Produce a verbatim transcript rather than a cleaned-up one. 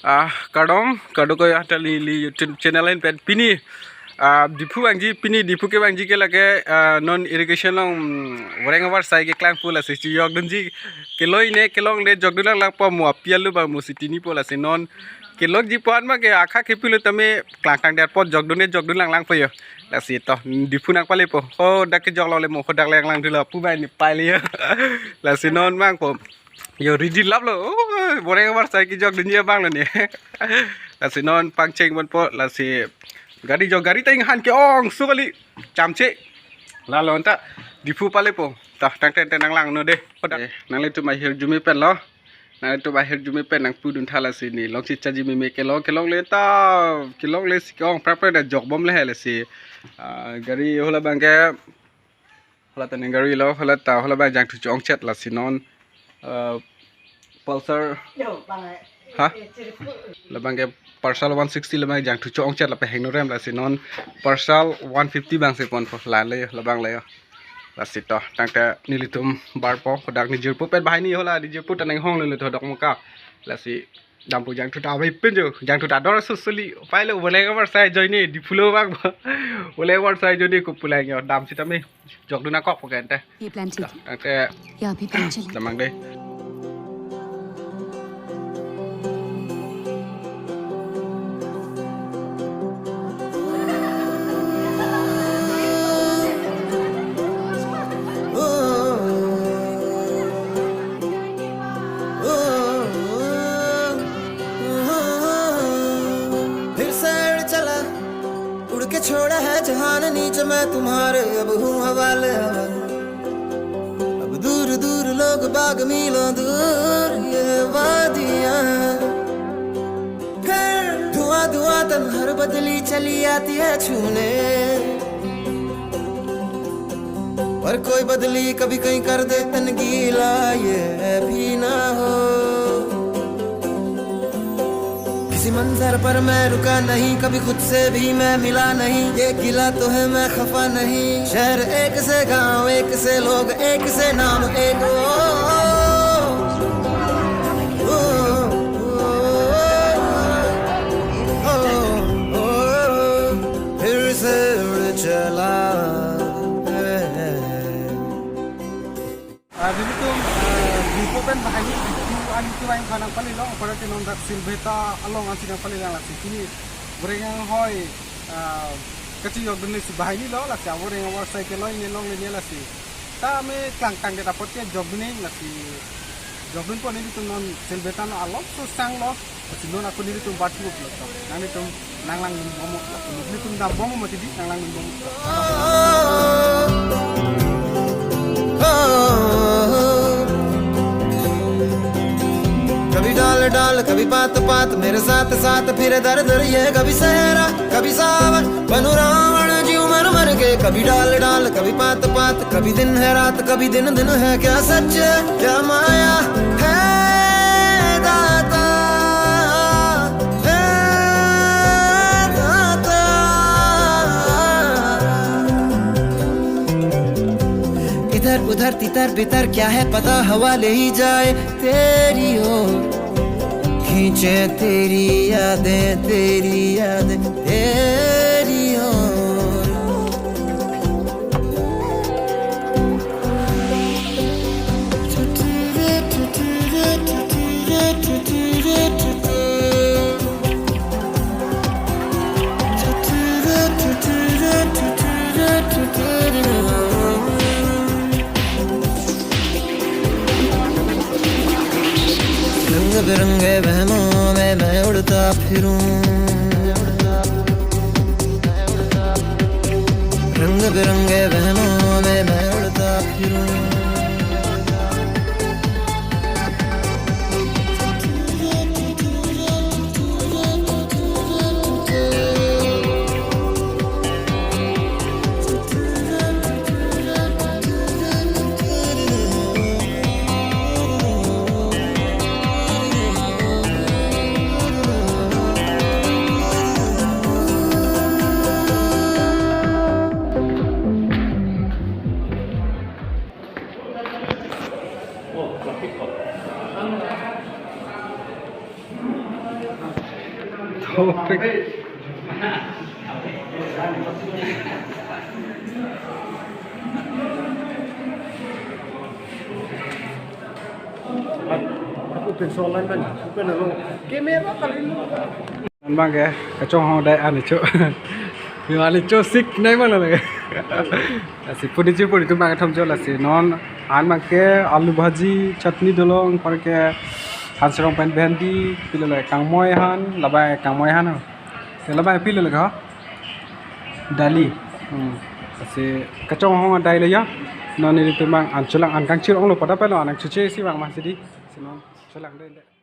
Ah, kardom, kardom ko ya tali li YouTube channel lain pen pini. Ah, Diphu vangji, pini Diphu kevangji ke lake, ah, non irrigation along, mm, voreng avarsai keklangpo lasi chijokdunji. Keloi ne kelongle jokdun langlangpo mo apialu bang mo sitini po lasi non. Kelokji po-an ma ke akha kepilo tame klangtang der po jokdun ne jokdun langlangpo yo. Lasi to, Diphu nangpalepo. Ho dak kejok longle mo, ho dak langlangdunlo pu bai ne paile yo. Lasi non vangpo. Yo, ready laplo. Oh, voreng avarsai kejokdunji abang lo ne. Lasi non pangcheng ponpo, lasi gari jo gari ta inghan ke-ong so kali. Chamche. Lalo anta Diphu palepo. Ta tangte te nanglangno de. Hodak. Eh, nanglitum ahirjume pen lo. Nanglitum ahirjume pen nangpudun tha lasi ne. Longsi chaji meme kelong kelongle ta. Kelongle si ke-ong prapra da jokbomle he lasi. Ah, gari hala bang ke. Hala ta ning gari lo, hala ta, hala bang jangthu cho-ongchet lasi non, eh, Pulsar. Yo, bang, eh, Ha? eh, Chirikpu. Labang ke Pulsar one sixty labang jangthu cho-ongchet lapen hengno rem lasi non Pulsar one fifty bang si ponpo lale, labang le yo. Lasi to, tangte nelitum barpo, hodak nijirpo pen bahai ni hala, nijirpo ta nanghong lele to dok muka. Lasi dampo jangthu ta ave pen jo, jangthu ta dor susuli, pailo voreng avarsai ajoine, Diphu lo bang. Voreng avarsai ajoine kopulang yo, dam sitame, jokdun nangkokpo ke ante. ये प्लान ठीक है। Tangte, या अभी प्लान चलेगा। Damang de. फिर से उड़ चला, उड़ के छोड़ा है जहान नीचे मैं तुम्हारे, अब हूँ हवाले हवा। अब दूर दूर लोग बाग मीलों दूर ये वादियाँ। फिर धुआं धुआं तन हर बदली चली आती है छूने। पर कोई बदली कभी कहीं कर दे तन गीला, ये भी ना हो। किसी मंजर पर मैं रुका नहीं, कभी खुद से भी मैं मिला नहीं। ये गिला तो है, मैं खफा नहीं। शहर एक से, गांव एक से, लोग एक से, नाम एक। ओ, ओ, ओ, ओ, ओ, फिर से उड़ चला। Ah, nelitum, ah, Diphu pen bahai ni, Diphu an nelitum ahin aphan nangpalelo, apara te non dak Silveta along ansi nangpalelang lasi. Pini voreng anghoi, ah, kachijokdun lesi bahai ni lo, lasi avoreng avarsai keloi ne longle ne lasi. Tame klangtang det apot ke jokdun ne lasi. Jokdunpo nelitum non Silveta lo along so sang lo. Lasi non ako nelitum bat chup lo to. Nanglitum nanglangdun bomlo. Nelitum dambom mati di nanglangdun bomlo. कभी डाल डाल, कभी पात पात, मेरे साथ साथ फिरे दर दर ये। कभी सहरा, कभी सावन, बनूं रावण, जीऊं मर मर के। कभी डाल डाल, कभी पात पात, कभी दिन है रात, कभी दिन दिन है। क्या सच है, क्या माया है दाता, है दाता। इधर उधर तितर बितर, क्या है पता, हवा ले ही जाए तेरी ओर। खींचे तेरी यादें, तेरी यादें तेरी ओर। रंग बिरंगे वहमों में मैं उड़ता फिरूं, रंग बिरंगे वहमों में मैं उड़ता फिरूं। Aku penso online kan, aku kan alo camera kali ini. Non abangke kachonghong adai anicho. Yo anicho sik nai mana lagi. Lasi puni chipuri atum abangke thomjo lasi. Non an abangke alu bhaji, chutney dolong, anparke hanserong pen bhendi, pilolo kangmoi han, labang kangmoi han. Te labang pilolo ka? Dali. Hmm. Lasi kachonghong adai lo ya. Non nelitum abang an cholang an kangchir onglo pada pelo an choche si abang masidi. Si non cholang dei dei.